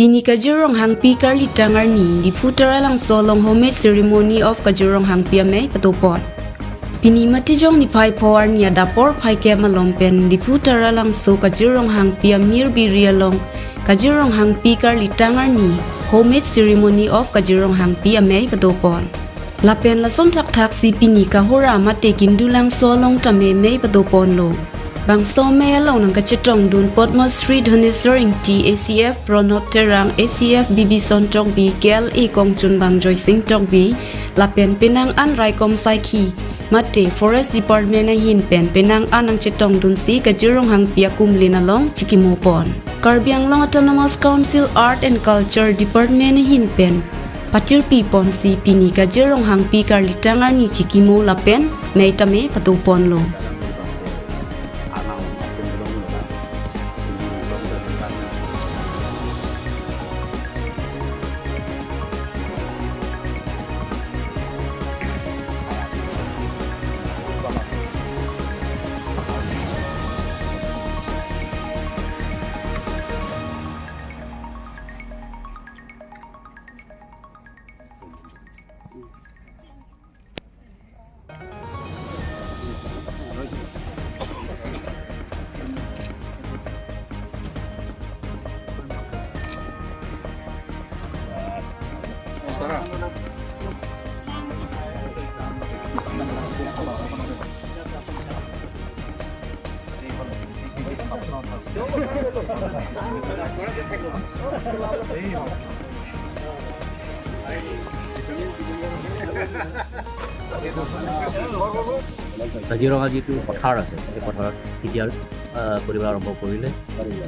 Pini Kajurong Hangpi karli tangar ni di putara lang solong homage ceremony of Kajurong Hangpi ame patopon. Pini matijong ni pai poar ni adapor pai ke malompen di putara lang so Kajurong Hangpi amir birialong Kajurong Hangpi karli tangar ni homage ceremony of Kajurong Hangpi ame patopon. Lapen lasom tak tak si pini kahora mate kindulang solong tame me patopon lo. Bang so me long nang kachetong dun Potmo Street Dhaneswar T ACF Pronop Terang ACF BB Son Tok B KL E Kong Chun Bang Joy Sing Tok B Lapen Penang An Rai Kom Sai Ki Mate Forest Department na hin pen Penang An ang chetong dun si Kajurong Hang Pia Kum Lina Long Chikimopon Karbi Anglong Autonomous Council Art and Culture Department na hin pen Patir Pi Pon si Pini Kajurong Hang Pi Karli Tangar ni Chikimo Lapen Meitame Patupon lo. Kaziranga যিটো পথাৰ আছে সেই পথাৰত কেতিয়াৰ কৰিবলৈ আৰম্ভ কৰিলে,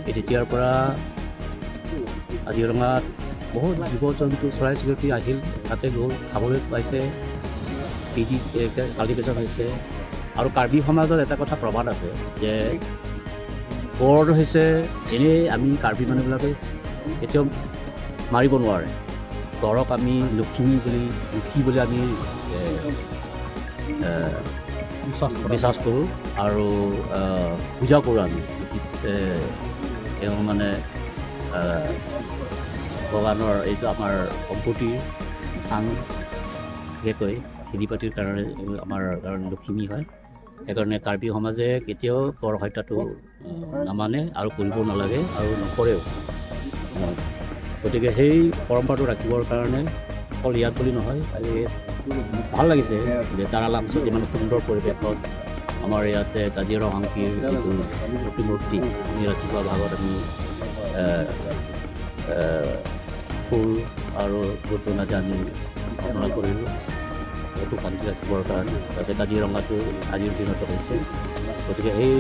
তেতিয়াৰ পৰা কাজিৰঙাত বহুত জীৱ জন্তু চৰাই চিৰিকটি আহিল, তাতে গ'ল, খাবলৈ পাইছে, খেতি কাল্টিভেশ্যন হৈছে। আৰু কাৰ্বি সমাজত এটা কথা প্ৰবাদ আছে যে গঁড় হৈছে এনেই আমি কাৰ্বি মানুহবিলাকে কেতিয়াও মাৰিব নোৱাৰে। গঁড়ক আমি লখিমী বুলি লক্ষী বুলি আমি বিশ্বাস কৰোঁ আৰু পূজা কৰোঁ আমি। তেওঁ মানে ভগৱানৰ এইটো আমাৰ সম্পত্তিৰ স্থান, বিশেষকৈ খেতি বাতিৰ কাৰণে আমাৰ কাৰণে লখিমী হয়। সেইকাৰণে কাৰ্বি সমাজে কেতিয়াও গঁড় হত্যাটো নামানে আৰু কৰিব নালাগে আৰু নকৰেও। গতিকে সেই পৰম্পৰাটো ৰাখিবৰ কাৰণে অকল ইয়াত বুলি নহয়, আজি ভাল লাগিছে যে তাৰালাংছত ইমান সুন্দৰ পৰিৱেশত আমাৰ ইয়াতে কাজিৰঙা হাংপিৰ যিটো প্ৰতিমূৰ্তি, আমি ৰাতিপুৱা ভাগত আমি ফুল আৰু ধূপ-ধূনাতে আমি প্ৰাৰ্থনা কৰিলোঁ সেইটো শান্তি ৰাখিবৰ কাৰণে। তাতে কাজিৰঙাটো আজিৰ দিনতো হৈছে। গতিকে সেই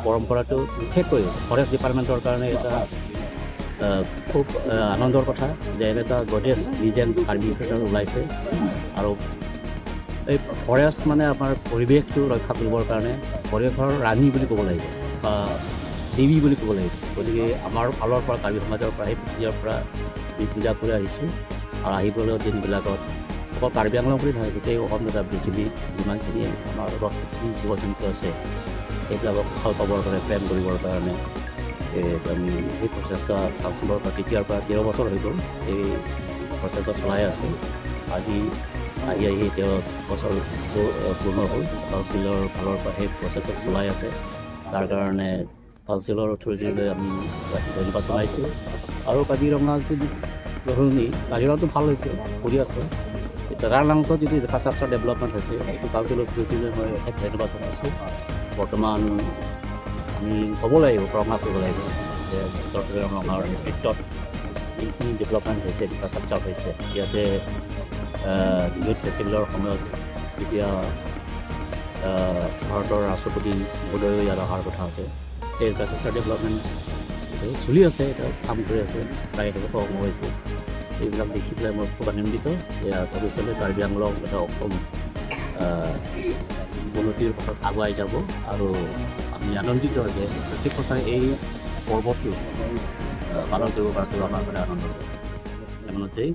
পৰম্পৰাটো বিশেষকৈ ফৰেষ্ট ডিপাৰ্টমেণ্টৰ কাৰণে এটা খুব আনন্দৰ কথা যে এনেকুৱা গডেজ লিজেণ্ড কাৰ্বি ওলাইছে। আৰু এই ফৰেষ্ট মানে আমাৰ পৰিৱেশটো ৰক্ষা কৰিবৰ কাৰণে পৰিৱেশৰ ৰাণী বুলি ক'ব লাগিব বা দেৱী বুলি ক'ব লাগিব। গতিকে আমাৰ ফালৰ পৰা কাৰ্বি সমাজৰ পৰা সেই পূজাৰ পৰা আমি পূজা কৰি আহিছোঁ। আৰু আহিবলৈ দিনবিলাকত অকল কাৰ্বি আংলং বুলি নহয়, গোটেই অসম তথা পৃথিৱীত যিমানখিনি আমাৰ গছ গছনি জীৱ জন্তু আছে সেইবিলাকক ভাল পাবৰ কাৰণে, প্ৰেম কৰিবৰ কাৰণে আমি সেই প্ৰচেষ্টা কাউন্সিলৰ পৰা তেতিয়াৰ পৰা 13 বছৰ হৈ গ'ল এই প্ৰচেষ্টা চলাই আছে। আজি আহি আহি 13 বছৰ পূৰ্ণ হ'ল। কাউন্সিলৰ ফালৰ পৰা সেই প্ৰচেষ্টা চলাই আছে, তাৰ কাৰণে কাউন্সিলৰ অথৰিটিলৈ আমি ধন্যবাদ জনাইছোঁ। আৰু কাজিৰঙা যিটো ধৰণি, কাজিৰঙাটো ভাল হৈছে, কৰি আছে। তাৰালাংছত যিটো ইনফ্ৰাষ্ট্ৰাকচাৰ ডেভেলপমেণ্ট হৈছে সেইটো কাউন্সিলৰ অথৰিটিলৈ মই অশেষ ধন্যবাদ জনাইছোঁ। বৰ্তমান আমি ক'ব লাগিব, প্ৰমাণ কৰিব লাগিব যে ডক্টৰ ৰঙাৰ নেতৃত্বত এইখিনি ডেভেলপমেণ্ট হৈছে, ইনফ্ৰাষ্ট্ৰাকচাৰ হৈছে। ইয়াতে ইউথ ফেষ্টিভেলৰ সময়ত যেতিয়া ভাৰতৰ ৰাষ্ট্ৰপতি মহোদয়ো ইয়াত অহাৰ কথা আছে, সেই ইনফ্ৰাষ্ট্ৰাকচাৰ ডেভেলপমেণ্ট চলি আছে, এতিয়া কাম কৰি আছে, প্ৰায় শেষ হৈছে। এইবিলাক দেখি পেলাই মই খুব আনন্দিত। ভৱিষ্যতে কাৰ্বি আংলং এটা অসম উন্নতিৰ পথত আগুৱাই যাব আৰু আমি আনন্দিত যে প্ৰত্যেক বছৰে এই পৰ্বটো পালন কৰিব পৰাটো আমাৰ কাৰণে আনন্দ। ইমানতেই।